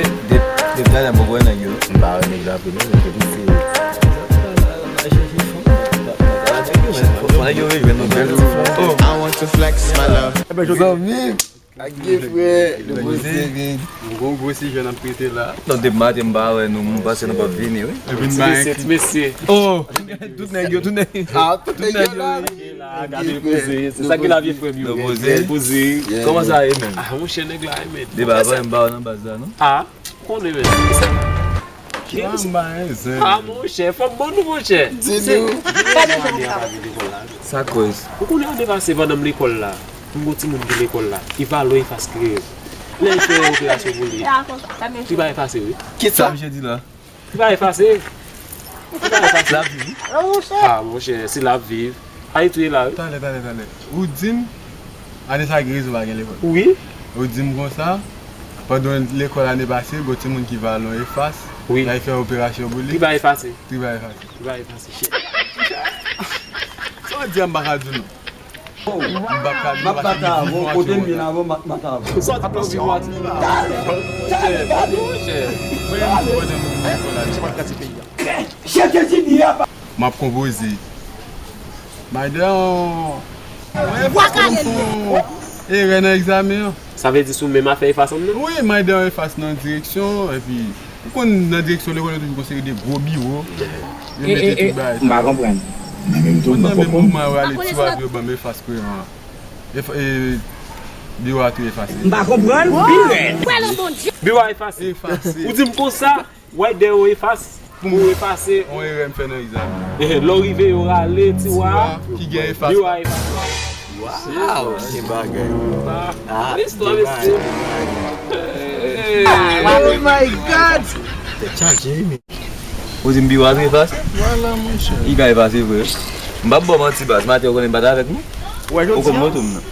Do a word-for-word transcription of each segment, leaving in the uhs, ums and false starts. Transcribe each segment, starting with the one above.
Depi talè m poko wè nèg yo. M pa wè nèg yo anpil non, men se pou se. Fò nèg yo rejwenn nou bèl ti fanm. Oh. I want to flex my love. Zanmi, ak gen frè, nou poze vin. Nou gon gwo sijè n ap trete la. Non, depi maten m pa wè nou, m panse nou p ap vini, wi. Ti mesye, ti mesye. Oh, tout nèg yo, tout nèg yo. Ah, tout nèg yo la. Gade poze, se sa ki la vye frè m yo. Poze. Poze. Kòman sa ye menm? Ah, monchè, nèg la, men. Depi avan m pa wè nan baz la, non? Ah, konnen, men. Ah, monchè, fò m ban nou, monchè. Di nou. Sa koz. Ou konnen ane pase pandan m lekòl la, m gon timoun ki lekòl la, ki pa lwen efase kreyòl. Lè l fè operasyon pou li, li pa efase, wi. Kisa misye di la? Li pa efase. Li pa efase. L ap viv, wi. Ah, monchè, si l ap viv. Ayiti la, wi. Talè, talè, talè. Ou di m, ane sa gen rezon pa gen lekòl. Wi. Ou di m konsa, pandan lekòl ane pase, gon timoun ki va lwen efase. Wi. L al fè operasyon pou li. Li pa efase. Li pa efase. Li pa efase, chè. Sa w di a, m pa ka di w non. M pa ka di w, m ap bata avè w, kote m vin avè w, m ap bata avè w. Ou sòti nan biwo a ti. Talè, talè, talè. Mwen menm, mwen menm, mwen menm, mwen menm. Chèche Jimmy a pa. M ap konpoze. Madan. Vwa kale l ye. Erè nan egzamen an. Sa vle di sou menm afè efase an nan? Wi, madan efase nan direksyon, epi ou konn nan direksyon lekòl yo toujou gon seri de gwo biwo. Yo mete tout bagay sa yo. M pa konprann. Mwen menm tou, m pa konprann. Konnen menm moman yo ale ti wap yo ban m efase kreyon an. Efa-, e, biwo a tou efase. M pa konprann, pi rèd. Biwo a efase. Efase. Ou di m konsa? Wè dèyè w efase, pou m efase. On erè m fè nan egzamen. Ehe, lè w rive yo rale tiwa. Tiwa ki gen efase. Yo a efase. Waw, ki bagay. Ah, istwa mesye. Oh my God. Tèt chaje, men. Ou di m biwo a tou efase? Vwala, monchè. Li ka efase vre. M p ap ba w manti baz, maten ou konnen m pa t avèk nou. Ou konn moto m nan.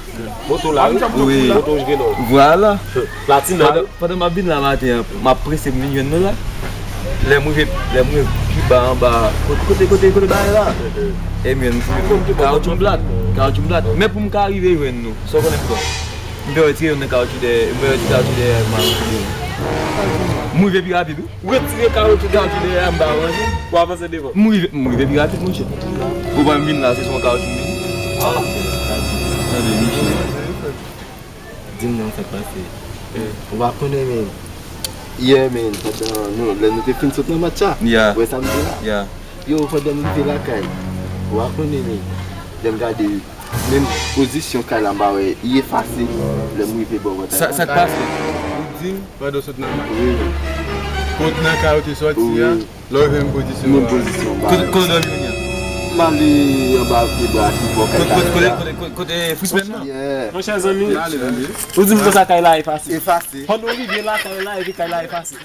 Moto la, wi. Wi. Moto wouj grenòl. Vwala. Platina. Pandan, pandan m ap vin la maten an, m ap prese m vin jwenn nou la. Lè m rive, lè m rive pi ba anba, kote, kote, kote, kote bagay la? Ebyen, m fouye kawotchou m plat. Kawotchou m plat. Men pou m ka rive jwenn nou, sa w konnen m fè? M fè yon ti reyon nan kawotchou dèyè, m fè yon ti kawotchou dèyè m a. M rive pi rapid, wi. Ou retire kawotchou dèyè a, m ba w ranje. Ou avanse devan. M rive, m rive pi rapid, monchè. Ou pa vin la, se sou yon kawotchou m vin. Tande, Michel. Di m non, sa k pase. Ou pa konnen, men. Yè, men, pandan nou, lè nou te fin sot nan match la, ou wè sa m di la? Yo, pandan m rive lakay, ou pa konnen, men. Lè m gade, menm pozisyon kay la, m pa wè, li efase. Lè m rive bò pòtay la. Sa, sa k pase? Ou di m, pandan w sot nan match. Wi. Kot nan kay ou te sòti a, lè w rive menm pozisyon an. Menm pozisyon an. Kote, kote w dòmi kounye a? M ale anba pye bwa ki bò kay la. Kote, kote, kote, kote, kote Frisman nan? Yeah. Monchè zanmi, ou di m konsa kay la efase. Efase. Pandan w rive la, kay la, epi kay la efase.